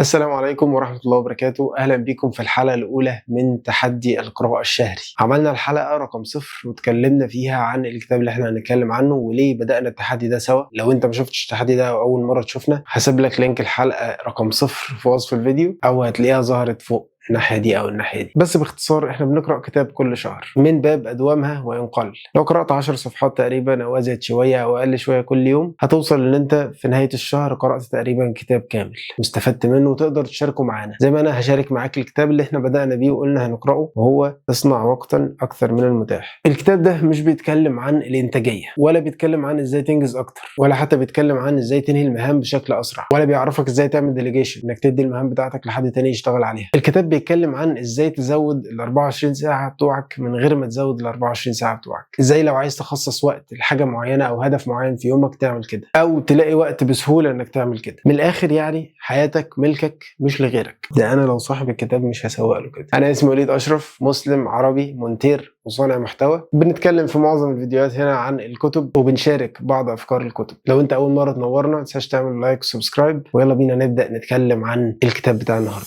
السلام عليكم ورحمة الله وبركاته. أهلا بكم في الحلقة الأولى من تحدي القراءة الشهري. عملنا الحلقة رقم 0 وتكلمنا فيها عن الكتاب اللي احنا هنتكلم عنه وليه بدأنا التحدي ده سوا. لو انت ما شفتش التحدي ده أو أول مرة تشوفنا، هسيب لك link الحلقة رقم 0 في وصف الفيديو، أو هتلاقيها ظهرت فوق الناحية دي أو الناحية دي. بس باختصار احنا بنقرأ كتاب كل شهر من باب أدومها وإن قل. لو قرأت 10 صفحات تقريبا أو أزيد شوية أو أقل شوية كل يوم، هتوصل إن أنت في نهاية الشهر قرأت تقريبا كتاب كامل واستفدت منه وتقدر تشاركه معانا، زي ما أنا هشارك معاك الكتاب اللي احنا بدأنا بيه وقلنا هنقرأه، وهو اصنع وقتا أكثر من المتاح. الكتاب ده مش بيتكلم عن الإنتاجية، ولا بيتكلم عن إزاي تنجز أكتر، ولا حتى بيتكلم عن إزاي تنهي المهام بشكل أسرع، ولا بيعرفك إزاي تعمل delegation، إنك تدي المهام بتاعتك لحد تاني يشتغل عليها. الكتاب بيتكلم عن ازاي تزود ال 24 ساعة بتوعك من غير ما تزود ال 24 ساعة بتوعك، ازاي لو عايز تخصص وقت لحاجة معينة او هدف معين في يومك تعمل كده، او تلاقي وقت بسهولة انك تعمل كده. من الاخر يعني حياتك ملكك مش لغيرك. ده انا لو صاحب الكتاب مش هسوق له كده. انا اسمي وليد اشرف، مسلم عربي، مونتير وصانع محتوى. بنتكلم في معظم الفيديوهات هنا عن الكتب وبنشارك بعض افكار الكتب. لو انت اول مرة تنورنا ما تنساش تعمل like و subscribe، ويلا بينا نبدا نتكلم عن الكتاب بتاع النهارده.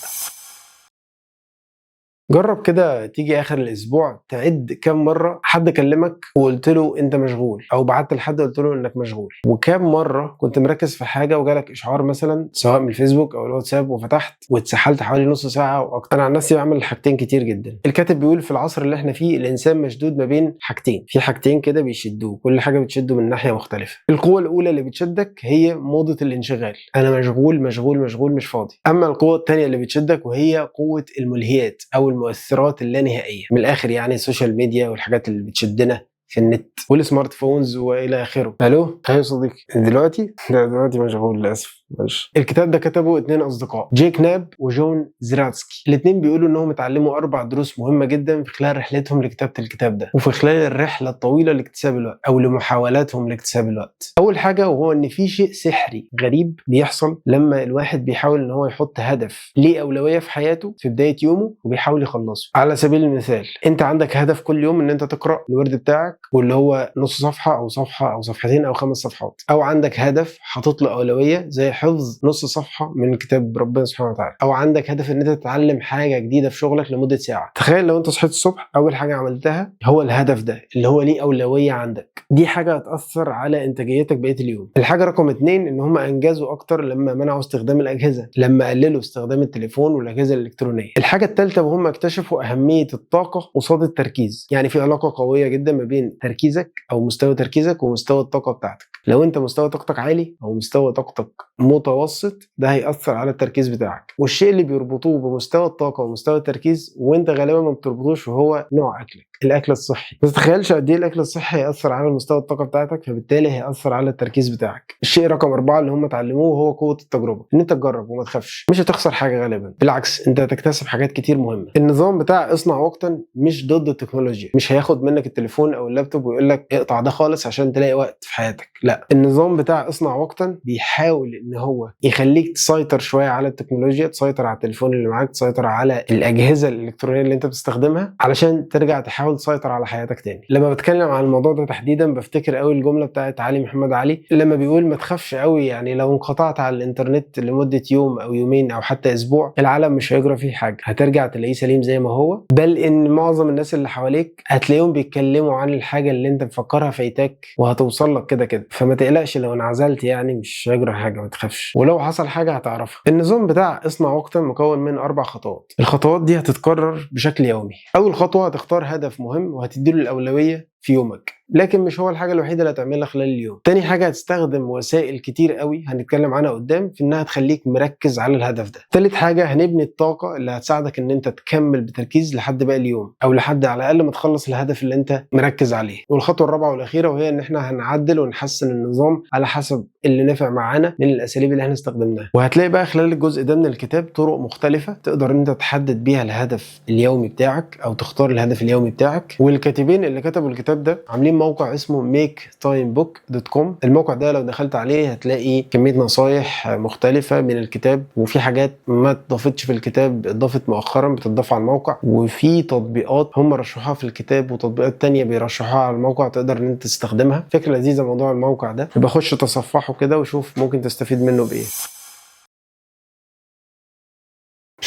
جرب كده تيجي اخر الاسبوع تعد كم مرة حد كلمك وقلت له انت مشغول، او بعت لحد قلت له انك مشغول، وكم مرة كنت مركز في حاجة وجالك اشعار مثلا سواء من الفيسبوك او الواتساب وفتحت واتسحلت حوالي نص ساعة او اكتر. انا عن نفسي بعمل حاجتين كتير جدا. الكاتب بيقول في العصر اللي احنا فيه الانسان مشدود ما بين حاجتين، في حاجتين كده بيشدوه، كل حاجة بتشده من ناحية مختلفة. القوة الاولى اللي بتشدك هي موضة الانشغال، انا مشغول مشغول مشغول مش فاضي. اما القوة الثانية اللي بتشدك وهي قوة الملهيات او المؤثرات اللانهائيه، من الاخر يعني ال social media والحاجات اللي بتشدنا في النت وال smart phones والى اخره. الو، ايوه يا صديقي، دلوقتي؟ لا دلوقتي مشغول للاسف، معلش. الكتاب ده كتبه 2 اصدقاء، جيك ناب وجون زراتسكي. الاثنين بيقولوا انهم اتعلموا 4 دروس مهمة جدا في خلال رحلتهم لكتابه الكتاب ده، وفي خلال الرحلة الطويلة لاكتساب الوقت او لمحاولاتهم لاكتساب الوقت. اول حاجة وهو ان في شيء سحري غريب بيحصل لما الواحد بيحاول ان هو يحط هدف ليه اولوية في حياته في بداية يومه وبيحاول يخلصه. على سبيل المثال، انت عندك هدف كل يوم ان انت تقرا الورد بتاعك واللي هو نص صفحة او صفحة او صفحتين او 5 صفحات، او عندك هدف حاطط له اولوية زي حفظ نص صفحة من كتاب ربنا سبحانه وتعالى، او عندك هدف ان انت تتعلم حاجة جديدة في شغلك لمدة ساعة. تخيل لو انت صحيت الصبح اول حاجة عملتها هو الهدف ده اللي هو ليه اولوية عندك، دي حاجة هتاثر على انتاجيتك بقية اليوم. الحاجة رقم 2 ان هم انجزوا اكتر لما منعوا استخدام الاجهزة، لما قللوا استخدام التليفون والاجهزة الالكترونية. الحاجة الثالثة وهم اكتشفوا اهمية الطاقة قصاد التركيز، يعني في علاقة قوية جدا ما بين تركيزك او مستوى تركيزك ومستوى الطاقة بتاعتك. لو انت مستوى طاقتك عالي او مستوى طاقتك متوسط، ده هيأثر على التركيز بتاعك. والشيء اللي بيربطوه بمستوى الطاقة ومستوى التركيز وانت غالبا ما بتربطوش وهو نوع اكلك، الاكل الصحي. ما تتخيلش قد ايه الاكل الصحي هيأثر على مستوى الطاقة بتاعتك، فبالتالي هيأثر على التركيز بتاعك. الشيء رقم 4 اللي هم اتعلموه هو قوة التجربة، ان انت تجرب وما تخافش، مش هتخسر حاجة غالبا، بالعكس انت هتكتسب حاجات كتير مهمة. النظام بتاع اصنع وقتا مش ضد التكنولوجيا، مش هياخد منك التليفون او اللابتوب ويقول لك اقطع ده خالص عشان تلاقي وقت في حياتك، لا، النظام بتاع اصنع وقتا بيحاول ان هو يخليك تسيطر شوية على التكنولوجيا، تسيطر على التليفون اللي معاك، تسيطر على الاجهزة الالكترونية اللي انت بتستخدمها علشان ترجع تحاول تسيطر على حياتك تاني. لما بتكلم عن الموضوع ده تحديدا بفتكر قوي الجملة بتاعت علي محمد علي لما بيقول ما تخافش قوي، يعني لو انقطعت على الانترنت لمدة يوم او يومين او حتى اسبوع العالم مش هيجرى فيه حاجة، هترجع تلاقيه سليم زي ما هو، بل ان معظم الناس اللي حواليك هتلاقيهم بيتكلموا عن الحاجة اللي انت مفكرها فايتاك وهتوصل لك كده كده، فما تقلقش لو انعزلت، يعني مش هيجرى حاجة، ما تخافش، ولو حصل حاجة هتعرفها. النظام بتاع اصنع وقتا مكون من 4 خطوات، الخطوات دي هتتكرر بشكل يومي. اول خطوة هتختار هدف مهم وهتديله الاولوية في يومك، لكن مش هو الحاجة الوحيدة اللي هتعملها خلال اليوم. تاني حاجة هتستخدم وسائل كتير قوي هنتكلم عنها قدام في انها تخليك مركز على الهدف ده. تالت حاجة هنبني الطاقة اللي هتساعدك ان انت تكمل بتركيز لحد باقي اليوم، او لحد على الاقل ما تخلص الهدف اللي انت مركز عليه. والخطوة الرابعة والاخيرة وهي ان احنا هنعدل ونحسن النظام على حسب اللي نفع معانا من الاساليب اللي احنا استخدمناها. وهتلاقي بقى خلال الجزء ده من الكتاب طرق مختلفة تقدر ان انت تحدد بيها الهدف اليومي بتاعك او تختار الهدف اليومي بتاعك. والكاتبين اللي كتبوا الكتاب ده عاملين موقع اسمه maketimebook.com. الموقع ده لو دخلت عليه هتلاقي كمية نصايح مختلفة من الكتاب، وفي حاجات ما اتضافتش في الكتاب اتضافت مؤخرا بتضاف على الموقع، وفي تطبيقات هم رشحوها في الكتاب وتطبيقات تانية بيرشحوها على الموقع تقدر ان انت تستخدمها. فكرة لذيذة موضوع الموقع ده، يبقى خش تصفحه كده وشوف ممكن تستفيد منه بايه.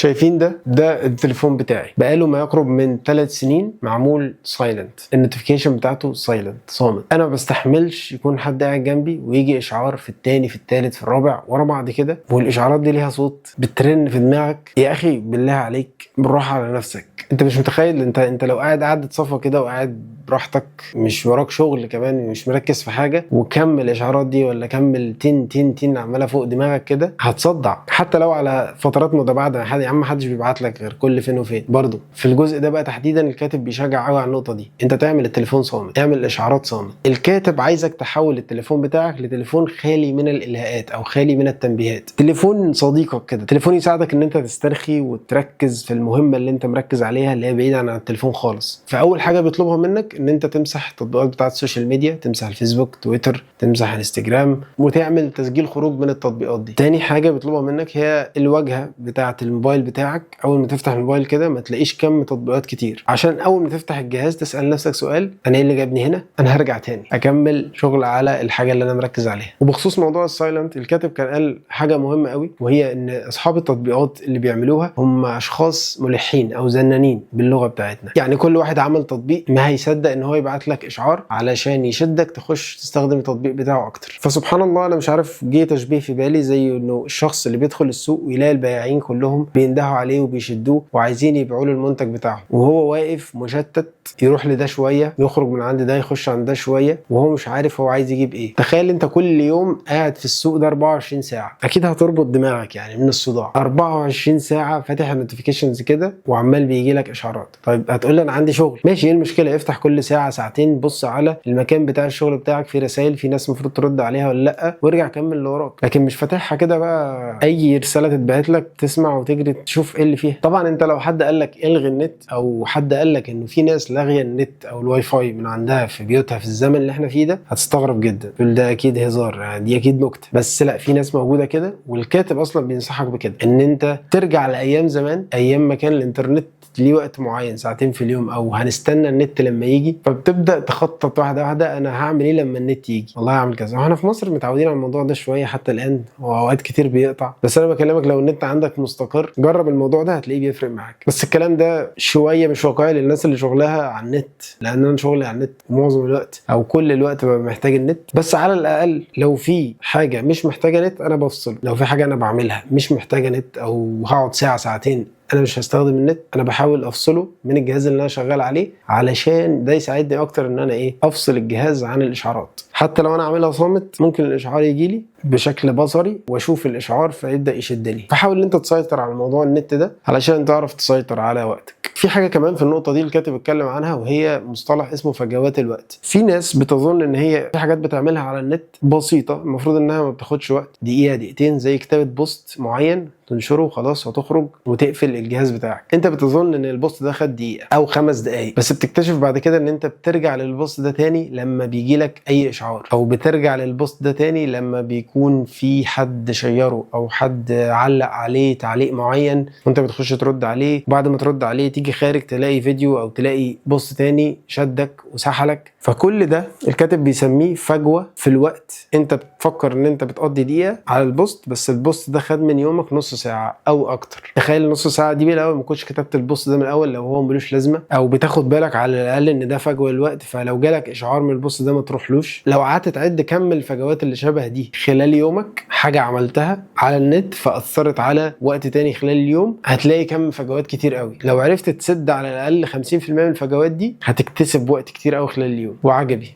شايفين ده التليفون بتاعي بقاله ما يقرب من 3 سنين معمول silent، ال notification بتاعته silent صامت. انا ما بستحملش يكون حد قاعد جنبي ويجي اشعار في التاني في التالت في الرابع ورا بعض كده، والاشعارات دي ليها صوت بترن في دماغك. يا اخي بالله عليك بالراحة على نفسك، انت مش متخيل. انت لو قاعد قعدة صفا كده وقاعد براحتك، مش وراك شغل كمان، مش مركز في حاجة، وكم الاشعارات دي ولا كم التين تين تين عماله فوق دماغك كده، هتصدع. حتى لو على فترات متباعدة، يا عم محدش بيبعت لك غير كل فين وفين. برضه في الجزء ده بقى تحديدا الكاتب بيشجع قوي على النقطة دي، انت تعمل التليفون صامت، تعمل الاشعارات صامت. الكاتب عايزك تحول التليفون بتاعك لتليفون خالي من الالهاءات او خالي من التنبيهات، تليفون صديقك كده، تليفون يساعدك ان انت تسترخي وتركز في المهمة اللي انت مركز عليها اللي هي بعيدة عن التليفون خالص. فاول حاجة بيطلبها منك ان انت تمسح التطبيقات بتاعه ال social media، تمسح الفيسبوك، تويتر، تمسح انستجرام، وتعمل تسجيل خروج من التطبيقات دي. تاني حاجة بيطلبها منك هي الواجهة بتاعه الموبايل بتاعك. اول ما تفتح الموبايل كده ما تلاقيش كم تطبيقات كتير، عشان اول ما تفتح الجهاز تسال نفسك سؤال: انا ايه اللي جابني هنا؟ انا هرجع تاني اكمل شغل على الحاجة اللي انا مركز عليها. وبخصوص موضوع ال silent، الكاتب كان قال حاجة مهمة قوي، وهي ان اصحاب التطبيقات اللي بيعملوها هم اشخاص ملحين او زنانين باللغة بتاعتنا. يعني كل واحد عمل تطبيق ما هيصدق ان هو يبعت لك اشعار علشان يشدك تخش تستخدم التطبيق بتاعه اكتر. فسبحان الله، انا مش عارف جه تشبيه في بالي زي انه الشخص اللي بيدخل السوق ويلاقي البياعين كلهم بيندهوا عليه وبيشدوه وعايزين يبيعوا له المنتج بتاعهم، وهو واقف مشتت، يروح لده شوية، يخرج من عند ده، يخش عند ده شوية، وهو مش عارف هو عايز يجيب ايه. تخيل انت كل يوم قاعد في السوق ده 24 ساعة، اكيد هتربط دماغك يعني من الصداع. 24 ساعة فاتح ال notifications كده وعمال بيجي لك اشعارات. طيب هتقول لي انا عندي شغل، ماشي، ايه المشكلة؟ افتح كل ساعة ساعتين، بص على المكان بتاع الشغل بتاعك، في رسائل، في ناس المفروض ترد عليها ولا لا، وارجع كمل اللي وراك. لكن مش فاتحها كده بقى اي رسالة تتبعت لك تسمع وتجري تشوف ايه اللي فيها. طبعا انت لو حد قال لك الغي النت، او حد قال لك انه في ناس لاغية النت او الواي فاي من عندها في بيوتها في الزمن اللي احنا فيه ده، هتستغرب جدا، تقول ده اكيد هزار، يعني دي اكيد نكتة. بس لا، في ناس موجودة كده، والكاتب اصلا بينصحك بكده، ان انت ترجع لايام زمان، ايام ما كان الانترنت ليه وقت معين، ساعتين في اليوم، او هنستنى النت لما يجي. فبتبدا تخطط واحدة واحدة، انا هعمل ايه لما النت يجي؟ والله هعمل كذا. واحنا في مصر متعودين على الموضوع ده شوية حتى الان، واوقات كتير بيقطع، بس انا بكلمك لو النت عندك مستقر جرب الموضوع ده، هتلاقيه بيفرق معاك. بس الكلام ده شوية مش واقعي للناس اللي شغلها على النت، لان انا شغلي على النت معظم الوقت او كل الوقت ببقى محتاج النت. بس على الاقل لو في حاجة مش محتاجه نت انا بفصل، لو في حاجة انا بعملها مش محتاجه نت او هقعد ساعة ساعتين انا مش هستخدم النت، انا بحاول افصله من الجهاز اللي انا شغال عليه، علشان ده يساعدني اكتر ان انا ايه، افصل الجهاز عن الاشعارات. حتى لو انا عاملها صامت ممكن الاشعار يجي لي بشكل بصري واشوف الاشعار فيبدا يشدني. فحاول ان انت تسيطر على موضوع النت ده علشان تعرف تسيطر على وقتك. في حاجة كمان في النقطة دي الكاتب اتكلم عنها، وهي مصطلح اسمه فجوات الوقت. في ناس بتظن ان هي في حاجات بتعملها على النت بسيطة، المفروض انها ما بتاخدش وقت، دقيقة دقيقتين، زي كتابه post معين تنشره وخلاص وتخرج وتقفل الجهاز بتاعك. انت بتظن ان ال post ده خد دقيقة او 5 دقائق، بس بتكتشف بعد كده ان انت بترجع لل post ده تاني لما بيجي لك اي اشعار، او بترجع لل post ده تاني لما بيكون في حد شيره او حد علق عليه تعليق معين وانت بتخش ترد عليه، وبعد ما ترد عليه تيجي خارج تلاقي فيديو او تلاقي post تاني شدك وسحلك. فكل ده الكاتب بيسميه فجوة في الوقت. انت بتفكر ان انت بتقضي دقيقة على ال post، بس ال post ده خد من يومك نص ساعة او اكتر. تخيل نص ساعة دي الاول ما كنتش كتبت ال post ده من الاول لو هو ملوش لازمه، او بتاخد بالك على الاقل ان ده فجوة الوقت، فلو جالك اشعار من ال post ده ما تروحلوش. لو قعدت تعد كم الفجوات اللي شبه دي خلال يومك، حاجة عملتها على النت فاثرت على وقت تاني خلال اليوم، هتلاقي كم فجوات كتير قوي. لو عرفت تسد على الاقل 50% من الفجوات دي هتكتسب وقت كتير قوي خلال اليوم. وعجبي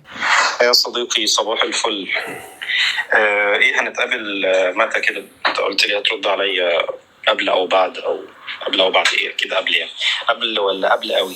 يا صديقي، صباح الفل. ايه هنتقابل متى كده؟ انت قلت لي هترد عليا قبل او بعد، او قبل او بعد ايه كده، قبل يعني قبل ولا قبل قوي؟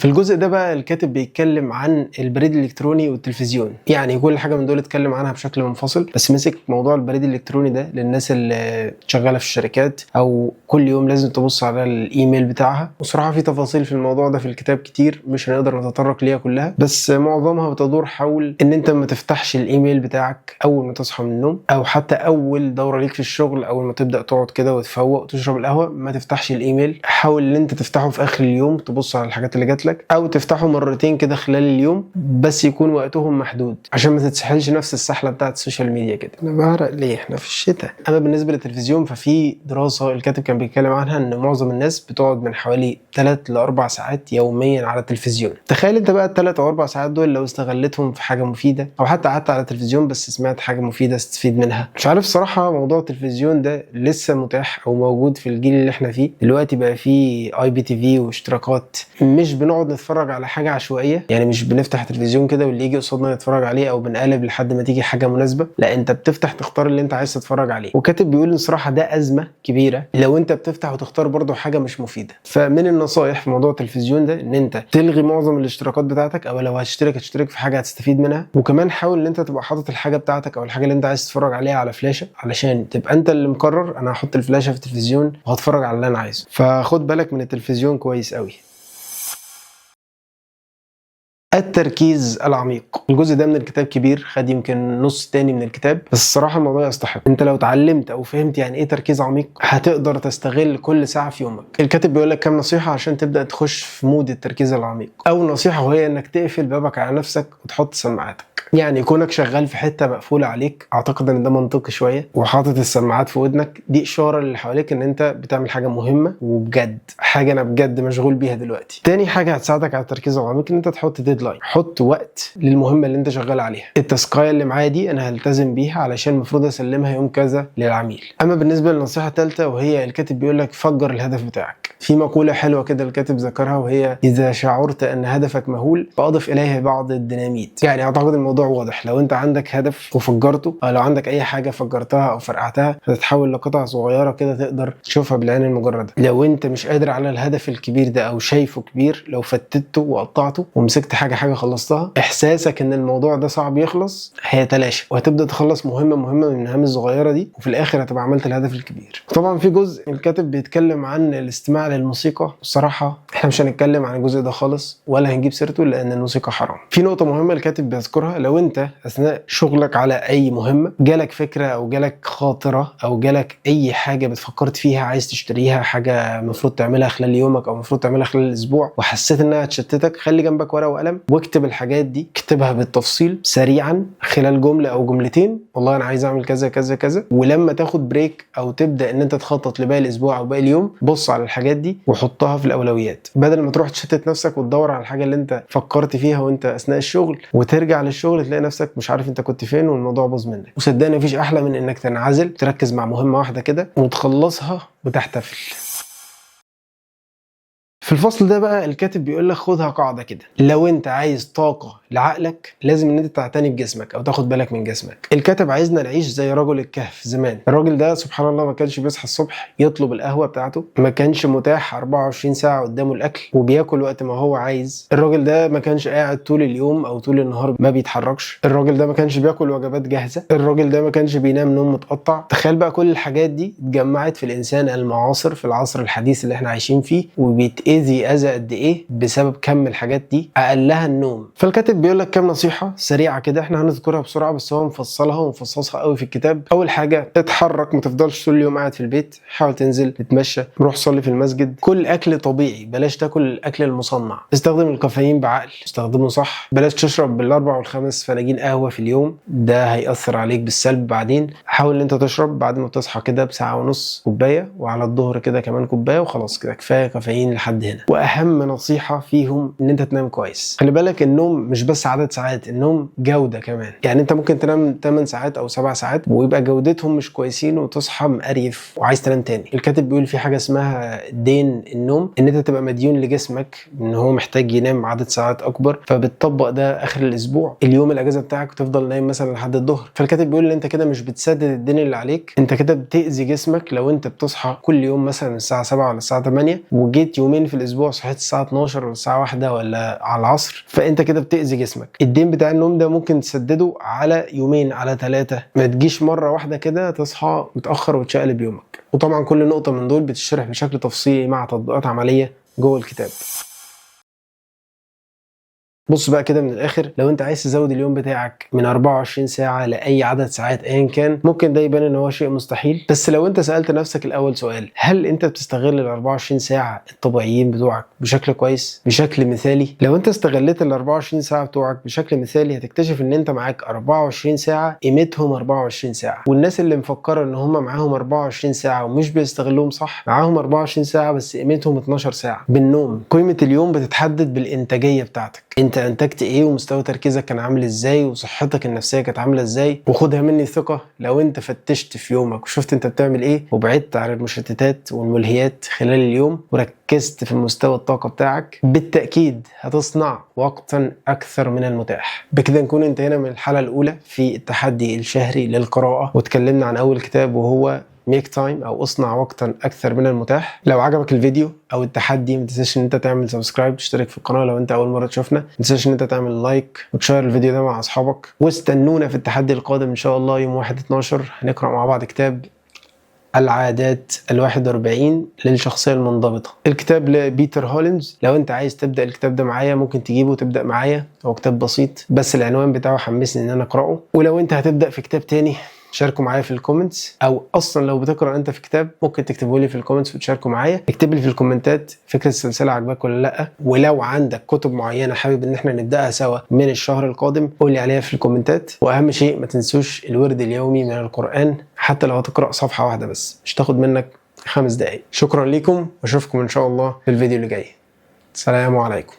في الجزء ده بقى الكاتب بيتكلم عن البريد الالكتروني والتلفزيون، يعني كل حاجة من دول اتكلم عنها بشكل منفصل، بس مسك موضوع البريد الالكتروني ده للناس اللي شغالة في الشركات او كل يوم لازم تبص على الايميل بتاعها. وصراحة في تفاصيل في الموضوع ده في الكتاب كتير مش هنقدر نتطرق ليها كلها، بس معظمها بتدور حول ان انت ما تفتحش الايميل بتاعك اول ما تصحى من النوم، او حتى اول دوره ليك في الشغل، اول ما تبدا تقعد كده وتفوق وتشرب القهوة ما تفتحش الايميل. حاول ان انت تفتحه في اخر اليوم، تبص على الحاجات اللي جات لك. لك، او تفتحه مرتين كده خلال اليوم، بس يكون وقتهم محدود عشان ما تتسحلش نفس السحله بتاعت ال social media كده. انا بعرق ليه؟ احنا في الشتاء. اما بالنسبة للتلفزيون ففي دراسة الكاتب كان بيتكلم عنها ان معظم الناس بتقعد من حوالي 3 ل 4 ساعات يوميا على التلفزيون. تخيل انت بقى الثلاث او 4 ساعات دول لو استغلتهم في حاجة مفيدة، او حتى قعدت على التلفزيون بس سمعت حاجة مفيدة تستفيد منها. مش عارف صراحة موضوع التلفزيون ده لسه متاح او موجود في الجيل اللي احنا فيه دلوقتي؟ بقى فيه IPTV واشتراكات، مش بنقعد نتفرج على حاجة عشوائية، يعني مش بنفتح التلفزيون كده واللي يجي قصادنا نتفرج عليه، او بنقلب لحد ما تيجي حاجة مناسبة. لا، انت بتفتح تختار اللي انت عايز تتفرج عليه. وكاتب بيقول ان صراحة ده ازمة كبيرة لو انت بتفتح وتختار برضو حاجة مش مفيدة. فمن النصائح في موضوع التلفزيون ده ان انت تلغي معظم الاشتراكات بتاعتك، او لو هتشترك هتشترك في حاجة هتستفيد منها. وكمان حاول ان انت تبقى حاطط الحاجة بتاعتك او الحاجة اللي انت عايز تتفرج عليها على فلاشه، علشان تبقى انت اللي مقرر انا هحط الفلاشه في التلفزيون وهتفرج على اللي انا عايزه. فخد بالك من التلفزيون كويس قوي. التركيز العميق، الجزء ده من الكتاب كبير، خد يمكن نص تاني من الكتاب، بس الصراحة الموضوع يستحق. انت لو اتعلمت او فهمت يعني ايه تركيز عميق هتقدر تستغل كل ساعة في يومك. الكاتب بيقول لك كام نصيحة عشان تبدأ تخش في mood التركيز العميق. اول نصيحة وهي انك تقفل بابك على نفسك وتحط سماعاتك. يعني كونك شغال في حتة مقفولة عليك، اعتقد ان ده منطقي شوية، وحاطط السماعات في ودنك، دي اشارة للي حواليك ان انت بتعمل حاجة مهمة وبجد، حاجة انا بجد مشغول بيها دلوقتي. تاني حاجة هتساعدك على التركيز العميق ان انت تحط deadline، حط وقت للمهمه اللي انت شغال عليها. ال task ايه اللي معايا دي انا هلتزم بيها علشان المفروض اسلمها يوم كذا للعميل. اما بالنسبة للنصيحه الثالثة وهي الكاتب بيقول لك فجر الهدف بتاعك. في مقولة حلوة كده الكاتب ذكرها وهي اذا شعرت ان هدفك مهول فاضف اليه بعض الديناميت. يعني اعتقد الموضوع واضح، لو انت عندك هدف وفجرته، او لو عندك اي حاجة فجرتها او فرقعتها، هتتحول لقطع صغيرة كده تقدر تشوفها بالعين المجردة. لو انت مش قادر على الهدف الكبير ده او شايفه كبير، لو فتته وقطعته ومسكت حاجة حاجة خلصتها، احساسك ان الموضوع ده صعب يخلص هيتلاشى، وهتبدا تخلص مهمة مهمة من المهام الصغيرة دي، وفي الاخر هتبقى عملت الهدف الكبير. طبعا في جزء الكاتب بيتكلم عن الاستماع للموسيقى، الصراحة احنا مش هنتكلم عن الجزء ده خالص ولا هنجيب سيرته لان الموسيقى حرام. في نقطة مهمة الكاتب بيذكرها، لو انت اثناء شغلك على اي مهمة جالك فكرة او جالك خاطره او جالك اي حاجة بتفكرت فيها عايز تشتريها، حاجة المفروض تعملها خلال يومك او المفروض تعملها خلال الاسبوع، وحسيت انها تشتتك، خلي جنبك ورقة وقلم واكتب الحاجات دي، اكتبها بالتفصيل سريعا خلال جملة او جملتين، والله انا عايز اعمل كذا كذا كذا. ولما تاخد break او تبدا ان انت تخطط لباقي الاسبوع او باقي اليوم، بص على الحاجات دي وحطها في الاولويات، بدل ما تروح تشتت نفسك وتدور على الحاجة اللي انت فكرت فيها وانت اثناء الشغل، وترجع للشغل تلاقي نفسك مش عارف انت كنت فين والموضوع باظ منك. وصدقني مفيش احلى من انك تنعزل، تركز مع مهمة واحدة كده وتخلصها وتحتفل. في الفصل ده بقى الكاتب بيقول لك خدها قاعدة كده، لو انت عايز طاقة لعقلك لازم ان انت تعتني بجسمك او تاخد بالك من جسمك. الكاتب عايزنا نعيش زي رجل الكهف زمان. الراجل ده سبحان الله ما كانش بيصحى الصبح يطلب القهوة بتاعته، ما كانش متاح 24 ساعة قدامه الاكل وبياكل وقت ما هو عايز. الراجل ده ما كانش قاعد طول اليوم او طول النهار ما بيتحركش. الراجل ده ما كانش بياكل وجبات جاهزة. الراجل ده ما كانش بينام نوم متقطع. تخيل بقى كل الحاجات دي اتجمعت في الانسان المعاصر في العصر الحديث اللي احنا عايشين فيه، وبيتأذي اذى قد ايه بسبب كم الحاجات دي، اقلها النوم. فالكاتب بيقول لك كام نصيحة سريعة كده احنا هنذكرها بسرعة، بس هو مفصلها ومفصصها قوي في الكتاب. اول حاجة اتحرك، ما تفضلش طول اليوم قاعد في البيت، حاول تنزل تتمشى، روح صلي في المسجد، كل اكل طبيعي، بلاش تاكل الاكل المصنع، استخدم الكافيين بعقل، استخدمه صح، بلاش تشرب بالاربع والخمس فناجين قهوة في اليوم، ده هيأثر عليك بالسلب بعدين. حاول ان انت تشرب بعد ما تصحى كده بساعة ونص كوباية، وعلى الظهر كده كمان كوباية، وخلاص كده كفاية كافيين لحد هنا. واهم نصيحة فيهم ان انت تنام كويس. خلي بالك النوم مش بس عدد ساعات، النوم جوده كمان. يعني انت ممكن تنام 8 ساعات او 7 ساعات ويبقى جودتهم مش كويسين وتصحى مقريف وعايز تنام تاني. الكاتب بيقول في حاجة اسمها دين النوم، ان انت تبقى مديون لجسمك ان هو محتاج ينام عدد ساعات اكبر، فبتطبق ده اخر الاسبوع، اليوم الاجازة بتاعك وتفضل نايم مثلا لحد الظهر. فالكاتب بيقول ان انت كده مش بتسدد الدين اللي عليك، انت كده بتاذي جسمك. لو انت بتصحى كل يوم مثلا الساعة 7 ولا الساعة 8 وجيت يومين في الاسبوع صحيت الساعة 12 ولا الساعة 1 ولا على العصر، فانت كده بتاذي جسمك. الدين بتاع النوم ده ممكن تسدده على يومين على 3، ما تجيش مرة واحدة كده تصحى متاخر وتشقلب يومك. وطبعا كل نقطة من دول بتشرح بشكل تفصيلي مع تطبيقات عملية جوه الكتاب. بص بقى كده من الاخر، لو انت عايز تزود اليوم بتاعك من 24 ساعة لاي عدد ساعات ايا كان، ممكن ده يبان ان هو شيء مستحيل، بس لو انت سالت نفسك الاول سؤال: هل انت بتستغل ال 24 ساعة الطبيعيين بتوعك بشكل كويس، بشكل مثالي؟ لو انت استغليت ال 24 ساعة بتوعك بشكل مثالي، هتكتشف ان انت معاك 24 ساعة قيمتهم 24 ساعة. والناس اللي مفكرة ان هم معاهم 24 ساعة ومش بيستغلوهم صح، معاهم 24 ساعة بس قيمتهم 12 ساعة بالنوم. قيمة اليوم بتتحدد بالانتاجيه بتاعتك، انت انتجت ايه، ومستوى تركيزك كان عامل ازاي، وصحتك النفسية كانت عامله ازاي. وخدها مني ثقه، لو انت فتشت في يومك وشفت انت بتعمل ايه، وبعدت عن المشتتات والملهيات خلال اليوم، وركزت في مستوى الطاقة بتاعك، بالتاكيد هتصنع وقتا اكثر من المتاح. بكده نكون انتهينا من الحلقة الاولى في التحدي الشهري للقراءه، واتكلمنا عن اول كتاب وهو Make Time او اصنع وقتا اكثر من المتاح. لو عجبك الفيديو او التحدي، ما تنساش ان انت تعمل subscribe، تشترك في القناة لو انت اول مرة تشوفنا، ما تنساش ان انت تعمل like وتشير الفيديو ده مع اصحابك، واستنونا في التحدي القادم ان شاء الله يوم 1/12 هنقرا مع بعض كتاب العادات 41 للشخصية المنضبطة، الكتاب لبيتر هولينز. لو انت عايز تبدأ الكتاب ده معايا ممكن تجيبه وتبدأ معايا، هو كتاب بسيط بس العنوان بتاعه حمسني ان انا اقرأه. ولو انت هتبدأ في كتاب تاني شاركوا معايا في ال comments، او اصلا لو بتقرا انت في كتاب ممكن تكتبه لي في ال comments وتشاركوا معايا. اكتب لي في الكومنتات فكرة السلسلة عجباك ولا لا، ولو عندك كتب معينة حابب ان احنا نبداها سوا من الشهر القادم قول لي عليها في الكومنتات. واهم شيء ما تنسوش الورد اليومي من القران، حتى لو هتقرا صفحة واحدة بس، مش تاخد منك 5 دقايق. شكرا لكم، واشوفكم ان شاء الله في الفيديو اللي جاي. السلام عليكم.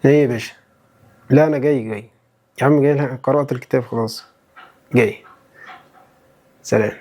ايه يا باشا؟ لا انا جاي جاي يا عم، جاي، قرأت الكتاب خلاص، جاي. سلام.